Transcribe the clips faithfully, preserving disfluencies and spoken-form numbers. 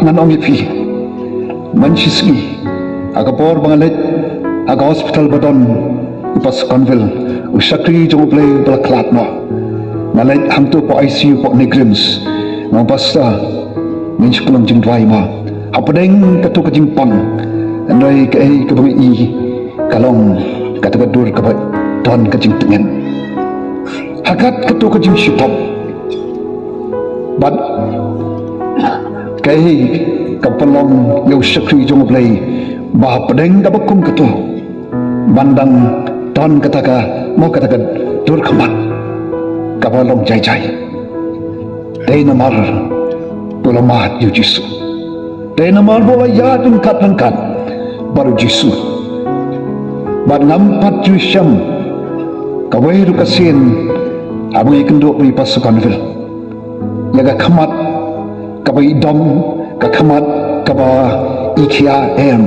Ngan ong ïa phi, man shisngi, ha ka por ba nga leit ha ka hospital ba don i Pastor Conville, u shakri jong U Blei ba la khlad noh, nga leit hangto hapoh I C U hapoh NEIGRIHMS. Nga ong, Pastor, ngin shu pynlong jingduwai mo. Hapdeng kato ka jingpang, hynrei kaei kaba nga i ka long kata ka dur kaba don ka jingtngen. Ha kat kato ka jingshitom, bad kaei ka pynlong ïa u shakri jong U Blei ba hapdeng kaba kum kato ban dang don kata ka, mo, kata ka dur khmat kaba long jai jai. Dei namar ba u la mad ïa U Jisu. Dei namar ba u la ïaid ryngkat ryngkat bad U Jisu. Bad ngam pat ju shem kawei ruh ka sien haba ngi ïakynduh bad i Pastor Conville ïa ka khmat kaba i dom, ka khmat kaba i khia, em,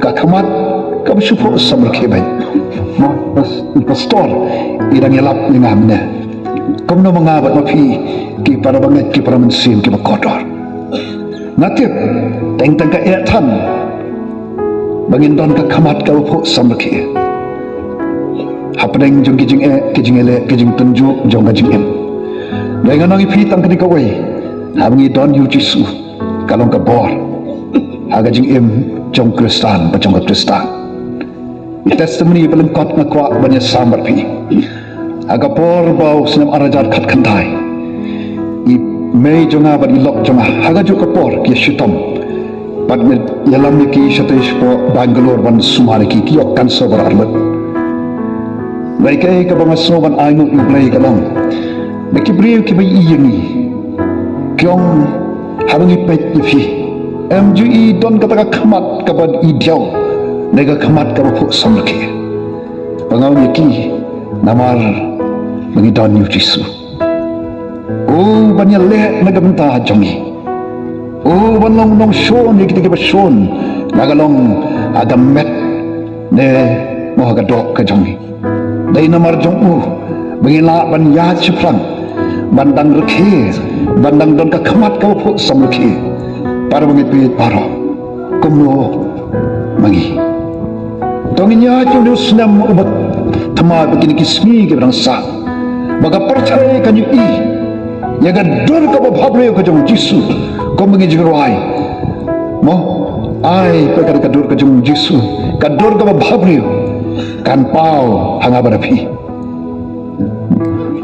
ka khmat kaba shu phuh samrkhie beit. Mo, pas-, i pastor i dang ïalap ïa nga mynne. Kumno ma nga bad ma phi, ki para bangeit, ki para mynsiem kiba kordor? Nga tip, teng tang ka eh than ba ngin don ka khmat kaba phuh samrkhie hapdeng jong ki jingeh, ki jingïaleh, ki jingtynjuh jong ka jingim. Dei, ngan ong ïa phi tang kane kawei, haba ngi don ïa U Jisu, ka long ka bor ha ka jingim jong Khristan bad jong ka Khristan. I testimony ba lyngkot nga kwah ban ïasam bad phi. Ha ka por ba u snem ar hajar khatkhyndai, i mei jong nga bad i lok jong nga, ha kajuh ka por ki ïashitom. Bad me ïalam ïa ki shatei shapoh Bangalore ban sumar ïa ki, ki ïoh cancer ba armet. Hynrei kaei kaba nga sngew ban ainguh ïa U Blei ka long, na ki briew kiba ïohi ïa ngi, ki ong, haba ngi peit ïa phi, em ju i don kata ka khmat kaba i diaw, ne ka khmat kaba phuh samrkhie. Ba nga ong ïa ki, namar ba ngi don ïa U Jisu. U ban ïaleh na ka bynta jong ngi. U ban long nongshun ïa kita kiba shun na ka long ha ka met ne mo ha ka doh ka jong ngi. Dei namar jong u ba ngi lah ban ïaid shaphrang, ban dang rkhie, ban dang don ka khmat kaba phuh samrkhie. Para bangeit baroh, kumno ma ngi? To ngin ïaid ïa une u snem uba thymmai bad kine ki sngi kiba dang sah, ba ka pyrthei kan ïohi ïa ka dur kaba bhabriew ka jong U Jisu. Kumba ngi ju rwai, mo, ai ba ka, ka dur ka jong U Jisu, ka dur kaba bhabriew, kan paw ha nga bad ha phi.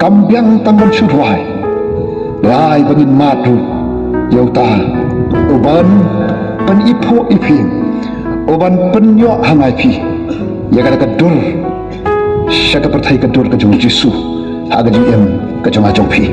Kam biang tang ban shu rwai, hynrei ba ngin mad ruh ïa uta uban pyniphuh iphieng, uban pynïoh ha nga ïa phi ïa kata ka dur sha ka pyrthei, ka dur ka jong U Jisu ha ka jingim ka jong nga jong phi.